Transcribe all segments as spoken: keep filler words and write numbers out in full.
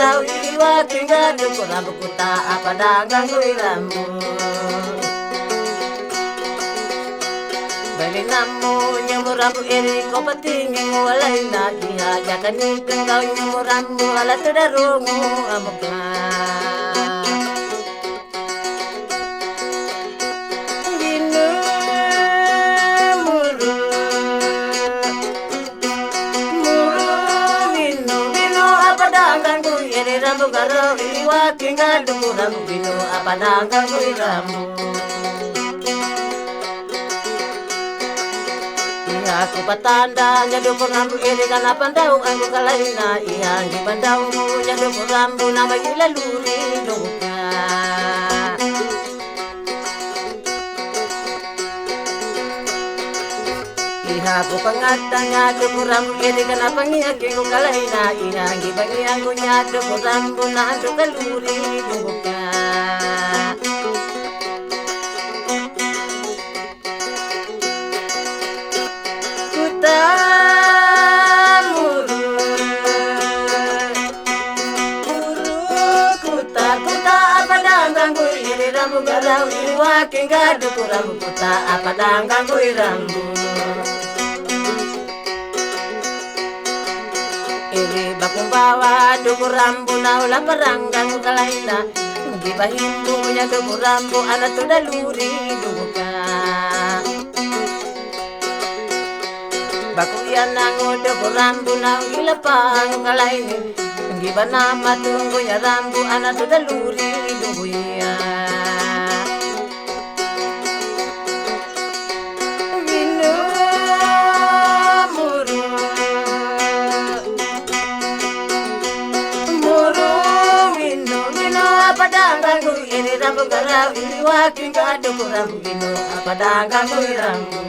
Tau iwa kinga duku rambu kuta apa dangang kui rambu. Beli namu nyamu rambu eri kopatingi ngualai na iha jakani kengau nyamu rambu ala tudarungu amuka. Binu muru, muru binu, binu apa dangang kui eri rambu garo iwa kinga duku rambu binu apa dangang kui rambu. Iha ku patanda nya duku rambu eri kana pandau anggu kalaina iha anggi pandau nya duku rambu nama gila luri duka. Iha ku pangata nya duku rambu eri kana pangia kinggu kalaina iha anggi pangia ku nya duku rambu na duka luri duka. Kuta muru, muru kuta, kuta apa dangang kui eri rambu garau iwa kinga duku rambu kuta apa dangang kui rambu. Eri bakumbawa duku rambu na ula paranggang kalaina. Ngi bahimbu nya duku rambu ana tudaluri duka. Bakuya nangu duku rambu na ula pangalaini. Ngi banama tungu nya rambu ana tudaluri duya. Binu muru, muru binu, binu apa dangang kui eri rambu garau iwa kinga duku rambu binu apa dangang kui rambu.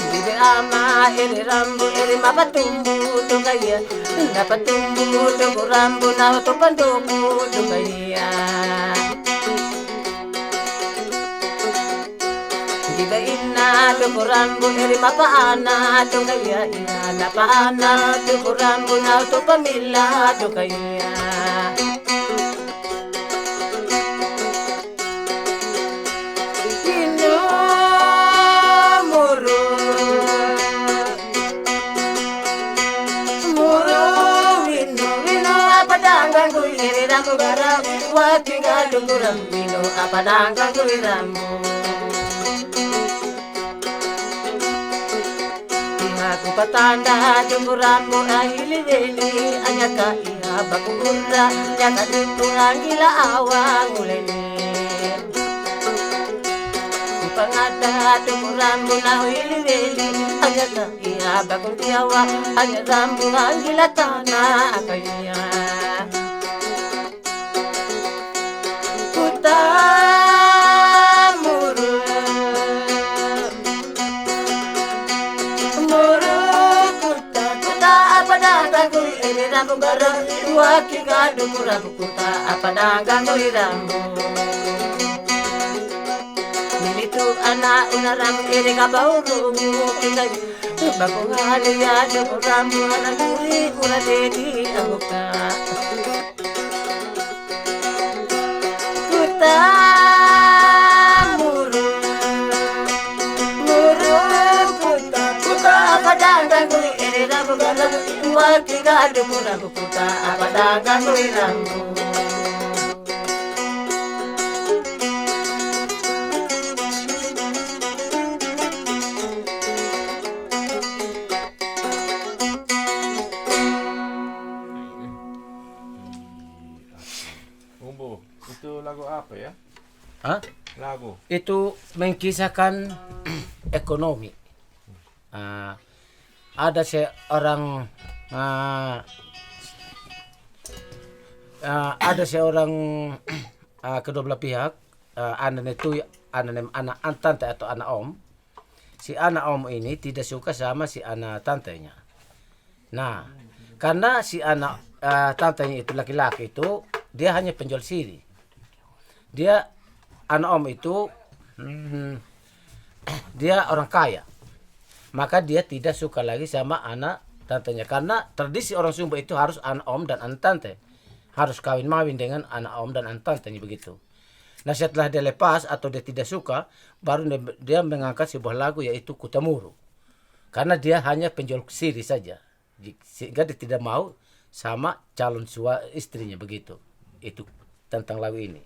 Bibi ama eri rambu eri mapatumbu tukaya. Napatumbu duku rambu na tupanduku tukaya. Iba ina duku rambu eri mapa ana tukaya ina napa ana duku rambu na tupamila tukaya. Binu muru, muru binu, binu apa dangang kui eri rambu garau iwa kinga duku rambu binu apa dangang kui rambu. Iha ku patanda duku rambu ahili veli anyaka iha baku gurra nyaka duku angila awa nguleni. Ku pangata duku rambu na hili veli anyaka iha baku tiawa anya rambu angila tana akaya. Kuta muru, muru kuta, kuta apa dangang kui eri rambu garau iwa kinga duku rambu kuta apa dangang kui rambu. Militu ana una rambu eri kabauru kinga baku hali ya duku rambu ana kui ura dedi amuka. Kuta muru, muru kuta, kuta apa dangang kui eri rambu garau iwa kinga duku rambu kuta apa dangang kui rambu. Umbu, itu lagu apa ya? Hah? Lagu. Itu mengkisahkan ekonomi. Ah, ada seorang, ah, ah, ada seorang, ah, kedua belah pihak, ah, anane tu, anane ana tante atau ana om. Si ana om ini tidak suka sama si ana tantenya. Nah, karena si ana, eh, tantenya itu laki-laki itu, dia hanya penjual siri. Dia, ana om itu, hmm, dia orang kaya. Maka dia tidak suka lagi sama ana tantenya. Karena tradisi orang Sumba itu harus anak om dan anak tante. Harus kawin mawin dengan anak om dan anak tantenya begitu. Nah, setelah dia lepas atau dia tidak suka, baru dia, dia mengangkat sebuah lagu yaitu Kutamuru. Karena dia hanya penjual sirih saja. Ji-, sehingga dia tidak mau sama calon sua-, istrinya begitu. Itu tentang lagu ini.